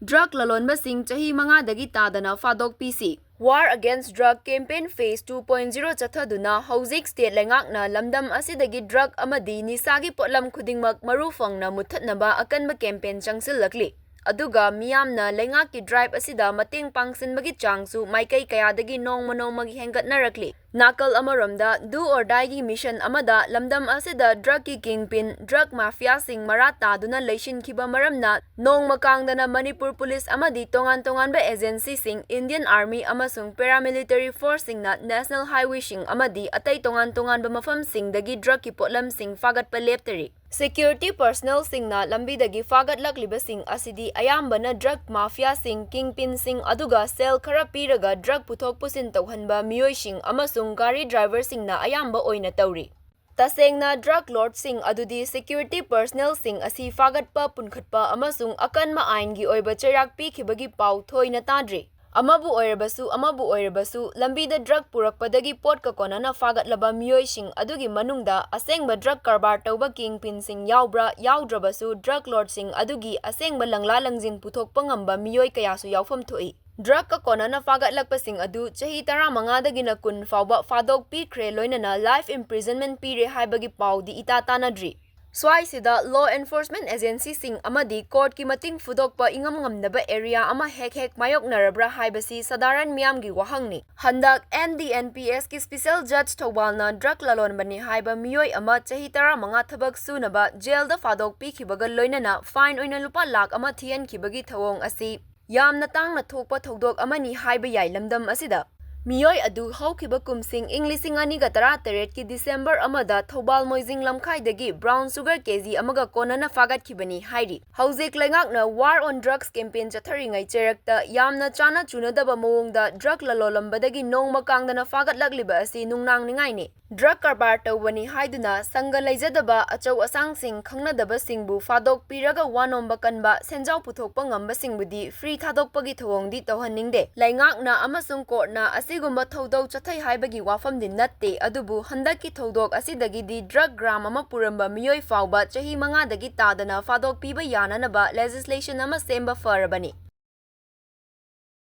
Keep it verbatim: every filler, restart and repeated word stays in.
Drug ꯂꯂꯣꯟꯕꯁꯤꯡ ꯆꯍꯤ ꯃꯉꯥꯗꯒꯤ ꯇꯥꯗꯅ ꯐꯥꯗꯣꯛꯄꯤꯁꯤ꯫ War Against Drug Campaign Phase two point zero ꯆꯠꯊꯗꯨꯅ ꯍꯧꯖꯤꯛ state ꯂꯩꯉꯥꯛꯅ ꯂꯝꯗꯝ ꯑꯁꯤꯗꯒꯤ drug ꯑꯃꯗꯤ ꯅꯤꯁꯥꯒꯤ ꯄꯣꯠꯂꯝ ꯈꯨꯗꯤꯡꯃꯛ ꯃꯔꯨ ꯐꯪꯅ ꯃꯨꯠꯊꯠꯅꯕ ꯑꯀꯟꯕ campaign ꯆꯪꯁꯤꯜꯂꯛꯂꯤ꯫ ꯑꯗꯨꯒ ꯃꯤꯌꯥꯝꯅ ꯂꯩꯉꯥꯛꯀꯤ drive ꯑꯁꯤꯗ ꯃꯇꯦꯡ ꯄꯥꯡꯁꯤꯟꯕꯒꯤ ꯆꯥꯡꯁꯨ ꯃꯥꯏꯀꯩ ꯀꯌꯥꯗꯒꯤ ꯅꯣꯡꯃ ꯅꯣꯡꯃꯒꯤ ꯍꯦꯟꯒꯠꯅꯔꯛꯂꯤ꯫ ꯅꯥꯀꯜ ꯑꯃꯔꯣꯝꯗ do or dieꯒꯤ mission ꯑꯃꯗ ꯂꯝꯗꯝ ꯑꯁꯤꯗ drugꯀꯤ kingpin, drug mafiaꯁꯤꯡ ꯃꯔꯥ ꯇꯥꯗꯨꯅ ꯂꯩꯁꯤꯟꯈꯤꯕ ꯃꯔꯝꯅ ꯅꯣꯡꯃ ꯀꯥꯡꯗꯅ ꯃꯅꯤꯄꯨꯔ police ꯑꯃꯗꯤ ꯇꯣꯉꯥꯟ ꯇꯣꯉꯥꯟꯕ agencyꯁꯤꯡ, Indian Army ꯑꯃꯁꯨꯡ paramilitary forceꯁꯤꯡꯅ national highwayꯁꯤꯡ ꯑꯃꯗꯤ ꯑꯇꯩ ꯇꯣꯉꯥꯟ ꯇꯣꯉꯥꯟꯕ ꯃꯐꯝꯁꯤꯡꯗꯒꯤ drugꯀꯤ ꯄꯣꯠꯂꯝꯁꯤꯡ ꯐꯥꯒꯠꯄ ꯂꯦꯞꯇꯔꯤ꯫ Security personnelꯁꯤꯡꯅ ꯂꯝꯕꯤꯗꯒꯤ ꯐꯥꯒꯠꯂꯛꯂꯤꯕꯁꯤꯡ ꯑꯁꯤꯗꯤ ꯑꯌꯥꯝꯕꯅ drug mafiaꯁꯤꯡ, kingpinꯁꯤꯡ ꯑꯗꯨꯒ ꯁꯦꯜ ꯈꯔ ꯄꯤꯔꯒ drug ꯄꯨꯊꯣꯛ ꯄꯨꯁꯤꯟ ꯇꯧꯍꯟꯕ ꯃꯤꯑꯣꯏꯁꯤꯡ ꯑꯃꯁꯨꯡ ꯒꯥꯔꯤ driverꯁꯤꯡꯅ ꯑꯌꯥꯝꯕ ꯑꯣꯏꯅ ꯇꯧꯔꯤ꯫ ꯇꯁꯦꯡꯅ drug lordꯁꯤꯡ ꯑꯗꯨꯗꯤ security personnelꯁꯤꯡ ꯑꯁꯤ ꯐꯥꯒꯠꯄ, ꯄꯨꯟꯈꯠꯄ ꯑꯃꯁꯨꯡ ꯑꯀꯟꯕ ꯑꯥꯏꯟꯒꯤ ꯑꯣꯏꯕ ꯆꯩꯔꯥꯛ ꯄꯤꯈꯤꯕꯒꯤ ꯄꯥꯎ ꯊꯣꯏꯅ ꯇꯥꯗ꯭ꯔꯤ꯫ ꯑꯃꯕꯨ ꯑꯣꯏꯔꯕꯁꯨ, ꯑꯃꯕꯨ ꯑꯣꯏꯔꯕꯁꯨ, ꯂꯝꯕꯤꯗ drug ꯄꯨꯔꯛꯄꯗꯒꯤ ꯄꯣꯠꯀ ꯀꯣꯟꯅꯅ ꯐꯥꯒꯠꯂꯕ ꯃꯤꯑꯣꯏꯁꯤꯡ ꯑꯗꯨꯒꯤ ꯃꯅꯨꯡꯗ ꯑꯁꯦꯡꯕ drug ꯀꯔꯕꯥꯔ ꯇꯧꯕ kingpinꯁꯤꯡ ꯌꯥꯎꯕ꯭ꯔꯥ, ꯌꯥꯎꯗ꯭ꯔꯕꯁꯨ drug lordꯁꯤꯡ ꯑꯗꯨꯒꯤ ꯑꯁꯦꯡꯕ ꯂꯪꯂꯥ ꯂꯪꯖꯤꯟ ꯄꯨꯊꯣꯛꯄ ꯉꯝꯕ ꯃꯤꯑꯣꯏ ꯀꯌꯥꯁꯨ ꯌꯥꯎꯐꯝ ꯊꯣꯛꯏ꯫ Drugꯀ ꯀꯣꯟꯅꯅ ꯐꯥꯒꯠꯂꯛꯄꯁꯤꯡ ꯑꯗꯨ ꯆꯍꯤ ꯇꯔꯥꯃꯉꯥꯗꯒꯤꯅ ꯀꯨꯟ ꯐꯥꯎꯕ ꯐꯥꯗꯣꯛꯄꯤꯈ꯭ꯔꯦ, ꯂꯣꯏꯅꯅ life imprisonment ꯄꯤꯔꯦ ꯍꯥꯏꯕꯒꯤ ꯄꯥꯎꯗꯤ ꯏꯇꯥ ꯇꯥꯅꯗ꯭ꯔꯤ꯫ ꯁ꯭ꯋꯥꯏꯁꯤꯗ law enforcement agencyꯁꯤꯡ ꯑꯃꯗꯤ courtꯀꯤ ꯃꯇꯤꯡ ꯐꯨꯗꯣꯛꯄ ꯏꯉꯝ ꯉꯝꯗꯕ area ꯑꯃ ꯍꯦꯛ ꯍꯦꯛ ꯃꯥꯌꯣꯛꯅꯔꯕ꯭ꯔꯥ ꯍꯥꯏꯕꯁꯤ ꯁꯗꯥꯔꯟ ꯃꯤꯌꯥꯝꯒꯤ ꯋꯥꯍꯪꯅꯤ꯫ ꯍꯟꯗꯛ N D N P Sꯀꯤ special judge ꯊꯧꯕꯥꯜꯅ drug ꯂꯂꯣꯟꯕꯅꯤ ꯍꯥꯏꯕ ꯃꯤꯑꯣꯏ ꯑꯃ ꯆꯍꯤ ꯇꯔꯥꯃꯉꯥ ꯊꯕꯛ ꯁꯨꯅꯕ jailꯗ ꯐꯥꯗꯣꯛꯄꯤꯈꯤꯕꯒ ꯂꯣꯏꯅꯅ fine ꯑꯣꯏꯅ ꯂꯨꯄꯥ ꯂꯥꯈ ꯑꯃ ꯊꯤꯍꯟꯈꯤꯕꯒꯤ ꯊꯧꯑꯣꯡ ꯑꯁꯤ ꯌꯥꯝꯅ ꯇꯥꯡꯅ ꯊꯣꯛꯄ ꯊꯧꯗꯣꯛ ꯑꯃꯅꯤ ꯍꯥꯏꯕ ꯌꯥꯏ꯫ ꯂꯝꯗꯝ ꯑꯁꯤꯗ ꯃꯤꯑꯣꯏ ꯑꯗꯨ ꯍꯧꯈꯤꯕ ꯀꯨꯝꯁꯤꯡ ꯏꯪ ꯂꯤꯁꯤꯡ ꯑꯅꯤꯒ ꯇꯔꯥꯇꯔꯦꯠꯀꯤ December ꯑꯃꯗ ꯊꯧꯕꯥꯜ ꯃꯣꯏꯖꯤꯡ ꯂꯝꯈꯥꯏꯗꯒꯤ brown sugar K G ꯑꯃꯒ ꯀꯣꯟꯅꯅ ꯐꯥꯒꯠꯈꯤꯕꯅꯤ ꯍꯥꯏꯔꯤ꯫ ꯍꯧꯖꯤꯛ ꯂꯩꯉꯥꯛꯅ war on drugs campaign ꯆꯠꯊꯔꯤꯉꯩ ꯆꯩꯔꯛꯇ ꯌꯥꯝꯅ ꯆꯥꯅ ꯆꯨꯅꯗꯕ ꯃꯑꯣꯡꯗ drug ꯂꯂꯣꯜꯂꯝꯕꯗꯒꯤ ꯅꯣꯡꯃ ꯀꯥꯡꯗꯅ ꯐꯥꯒꯠꯂꯛꯂꯤꯕ ꯑꯁꯤ ꯅꯨꯡꯅꯥꯡꯅꯤꯡꯉꯥꯏꯅꯤ꯫ ꯗ꯭ꯔꯒ ꯀꯔꯕꯥꯔ ꯇꯧꯕꯅꯤ ꯍꯥꯏꯗꯨꯅ ꯁꯪꯒ ꯂꯩꯖꯗꯕ ꯑꯆꯧ ꯑꯁꯥꯡꯁꯤꯡ ꯈꯪꯅꯗꯕꯁꯤꯡꯕꯨ ꯐꯥꯗꯣꯛꯄꯤꯔꯒ ꯋꯥ ꯅꯣꯝꯕ ꯀꯟꯕ, ꯁꯦꯟꯖꯥꯎ ꯄꯨꯊꯣꯛꯄ ꯉꯝꯕꯁꯤꯡꯕꯨꯗꯤ ꯐ꯭ꯔꯤ ꯊꯥꯗꯣꯛꯄꯒꯤ ꯊꯧꯑꯣꯡꯗꯤ ꯇꯧꯍꯟꯅꯤꯡꯗꯦ꯫ ꯂꯩꯉꯥꯛꯅ ꯑꯃꯁꯨꯡ ꯀꯣꯔꯠꯅ ꯑꯁꯤꯒꯨꯝꯕ ꯊꯧꯗꯧ ꯆꯠꯊꯩ ꯍꯥꯏꯕꯒꯤ ꯋꯥꯐꯝꯗꯤ ꯅꯠꯇꯦ, ꯑꯗꯨꯕꯨ ꯍꯟꯗꯛꯀꯤ ꯊꯧꯗꯣꯛ ꯑꯁꯤꯗꯒꯤꯗꯤ ꯗ꯭ꯔꯒ ꯒ꯭ꯔꯥꯝ ꯑꯃ ꯄꯨꯔꯝꯕ ꯃꯤꯑꯣꯏ ꯐꯥꯎꯕ ꯆꯍꯤ ꯃꯉꯥꯗꯒꯤ ꯇꯥꯗꯅ ꯐꯥꯗꯣꯛꯄꯤꯕ ꯌꯥꯅꯅꯕ ꯂꯦꯖꯤꯁꯂꯦꯁꯟ ꯑꯃ ꯁꯦꯝꯕ ꯐꯔꯕꯅꯤ꯫